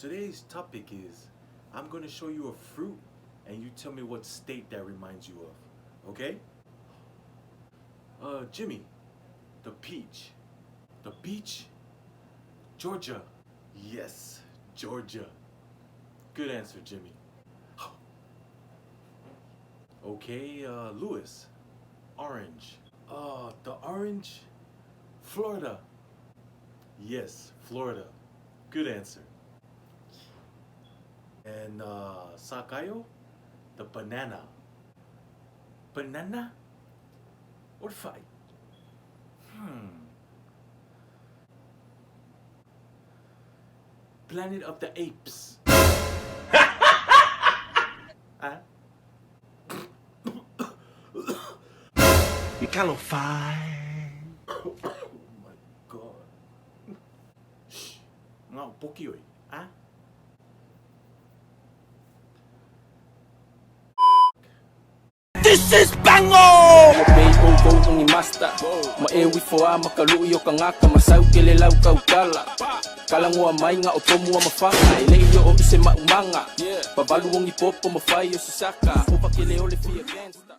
Today's topic is I'm going to show you a fruit and you tell me what state that reminds you of. Okay? Jimmy, the peach. The beach? Georgia. Yes, Georgia. Good answer, Jimmy. Okay, Louis. Orange. The orange? Florida. Yes, Florida. Good answer. And Sakayo, the banana. Banana? Or fight? Planet of the Apes. Ah? Talofa. Oh my God. Shh. Ngā poki oi. Ah? This is Bango! Ua pei ʻoukou o ni master Ma e uifo a ma ka luʻi o ka gaka Ma sau ke le lau kaukala Kalagoa mai ga o tomu a mafaga E leʻi oʻo i se maʻumaga Pawalu o ni popo ma fai o se saka Ova ke le ole fia gangsta.